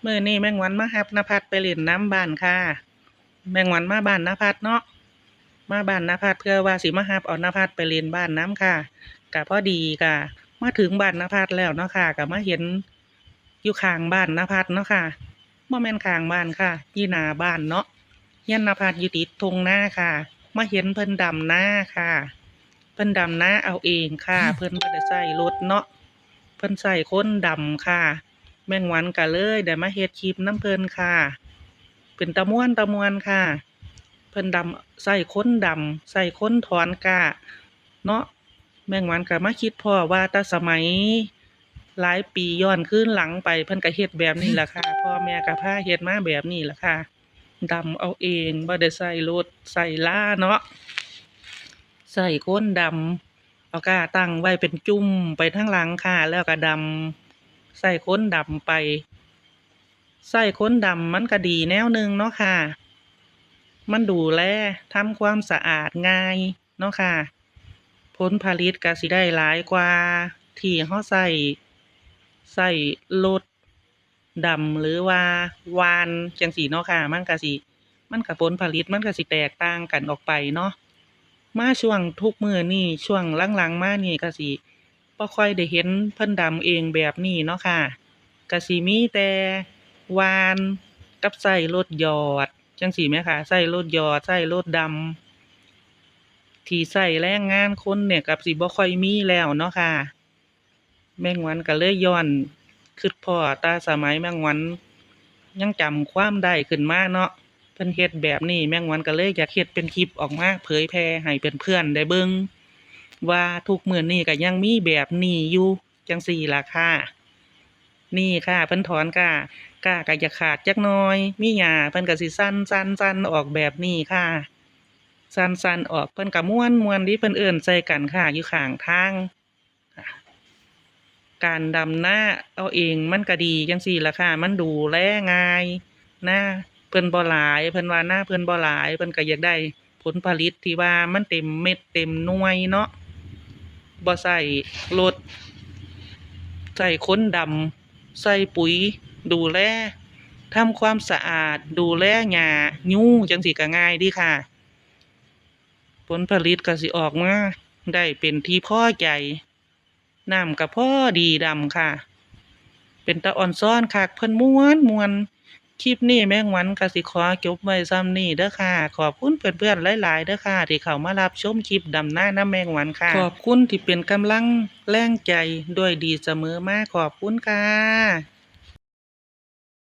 ມື້ນີ້ແມ່ງວັນມາຮັບນະພັດໄປຫຼິ້ນນຳບ້ານຄ່ະ. ແມ່ງວັນມາບ້ານນະພັດເນາະ, ມາບ້ານນະພັດເພື່ອວ່າຊິມາຮັບເອົານະພັດໄປຫຼິ້ນບ້ານນຳຄ່ະ. ກະພໍດີກະມາເຖິງບ້ານນະພັດແລ້ວເນາະຄ່ະ, ກະມາເຫັນຢູ່ຂ້າງບ້ານນະພັດເນາະຄ່ະ. ບໍ່ແມ່ນຂ້າງບ້ານຄ່ະ, ຢູ່ໜ້າບ້ານເນາະ. ເຮືອນນະພັດຢູ່ຕິດທົ່ງນາຄ່ະ. ມາເຫັນເພິ່ນດຳນາຄ່ະ. ເພິ່ນດຳນາເອົາເອງຄ່ະ, ເພິ່ນບໍ່ໄດ້ໃຊ້ລົດເນາະ, ເພິ່ນໃຊ້ຄົນດຳຄ່ະ. ແມ່ງວັນກະເລີຍໄດ້ມາເຮັດຄລິບນຳເພິ່ນຄ່ະ. ເປັນຕາມ່ວນຕາມ່ວນຄ່ະ. ເພິ່ນດຳ ໃຊ້ຄົນດຳ ໃຊ້ຄົນຖອນກ້າເນາະ. ແມ່ງວັນກະມາຄິດພໍ້ວ່າແຕ່ສະໄໝຫຼາຍປີຍ້ອນຄືນຫຼັງໄປ ເພິ່ນກະເຮັດແບບນີ້ລະຄ່ະ. ພໍ່ແມ່ກະພາເຮັດມາແບບນີ້ລະຄ່ະ. ດຳເອົາເອງ ບໍ່ໄດ້ໃຊ້ລົດໃຊ້ລາເນາະ, ໃຊ້ຄົນດຳ ເອົາກ້າຕັ້ງໄວ້ເປັນຈຸ້ມໄປທາງຫຼັງຄ່ະ, ແລ້ວກະດຳ ໃຊ້ຄົນດຳໄປ. ໃຊ້ຄົນດຳມັນກະດີແນວໜຶ່ງເນາະຄ່ະ, ມັນດູແລ ທຳຄວາມສະອາດງ່າຍເນາະຄ່ະ. ຜົນຜະລິດກະຊິໄດ້ຫຼາຍກວ່າທີ່ເຮົາໃຊ້ ໃຊ້ລົດ ດຳ ຫຼືວ່າຫວ່ານຈັ່ງຊີ້ເນາະຄ່ະ. ມັນກະຊິ ມັນກະ ຜົນຜະລິດມັນກະຊິແຕກຕ່າງກັນອອກໄປເນາະ. ມາຊ່ວງທຸກມື້ນີ້ ຊ່ວງຫຼັງໆມານີ້ກະຊິບໍ່ຄ່ອຍໄດ້ເຫັນເພິ່ນດຳເອງແບບນີ້ເນາະຄ່ະ. ກະຊິມີແຕ່ຫວ່ານກັບໃຊ້ລົດຢອດຈັ່ງຊີ້ແໝ່ຄ່ະ, ໃຊ້ລົດຢອດ ໃຊ້ລົດດຳ ທີ່ໃຊ້ແຮງງານຄົນນີ້ກະຊິບໍ່ຄ່ອຍມີແລ້ວເນາະຄ່ະ. ແມ່ງວັນກະເລີຍຍ້ອນຄຶດພໍ້ແຕ່ສະໄໝແມ່ງວັນຍັງຈຳຄວາມໄດ້ຂຶ້ນມາເນາະ, ເພິ່ນເຮັດແບບນີ້ ແມ່ງວັນກະເລີຍຢາກເຮັດເປັນຄລິບອອກມາເຜີຍແຜ່ໃຫ້ເພື່ອນໆໄດ້ເບິ່ງວ່າທຸກມື້ນີ້ກະຍັງມີແບບນີ້ຢູ່ຈັ່ງຊີ້ລະຄ່ະ. ນີ້ຄ່ະ ເພິ່ນຖອນກ້າ, ກ້າກະຢາກຂາດຈັກໜ່ອຍ, ມີຫຍ້າເພິ່ນກະຊິສັ່ນໆໆອອກແບບນີ້ຄ່ະ, ສັ່ນໆອອກ. ເພິ່ນກະມ່ວນໆເດ ເພິ່ນເອີ້ນໃສ່ກັນຄ່ະ ຢູ່ຂ້າງທາງ. ການດຳນາເອົາເອງມັນກະດີຈັ່ງຊີ້ລະຄ່ະ, ມັນດູແລງ່າຍ. ນາເພິ່ນບໍ່ຫຼາຍ ເພິ່ນວ່ານາເພິ່ນບໍ່ຫຼາຍ ເພິ່ນກະຢາກໄດ້ຜົນຜະລິດທີ່ວ່າມັນເຕັມເມັດເຕັມໜ່ວຍເນາະ, ບໍ່ໃຊ້ລົດ ໃຊ້ຄົນດຳ ໃສ່ປຸ໋ຍ ດູແລ ທຳຄວາມສະອາດ ດູແລຫຍ້າຍຸງຈັ່ງຊີ້ກະງ່າຍເດຄ່ະ. ຜົນຜະລິດກະຊິອອກມາໄດ້ເປັນທີ່ພໍໃຈ, ນ້ຳກະພໍດີດຳຄ່ະ. ເປັນຕາອ່ອນຊ້ອນຄັກ ເພິ່ນມ່ວນໆ. ຄລິບນີ້ແມ່ງວັນກະຊິຂໍຈົບໄວ້ຊ່ຳນີ້ເດີຄ່ະ. ຂອບຄຸນເພື່ອນໆຫຼາຍໆເດີຄ່ະ ທີ່ເຂົ້າມາຮັບຊົມຄລິບດຳນານຳແມ່ງວັນຄ່ະ. ຂອບຄຸນທີ່ເປັນກຳລັງແຮງໃຈດ້ວຍດີສະເໝີມາ. ຂອບຄຸນຄ່ະ.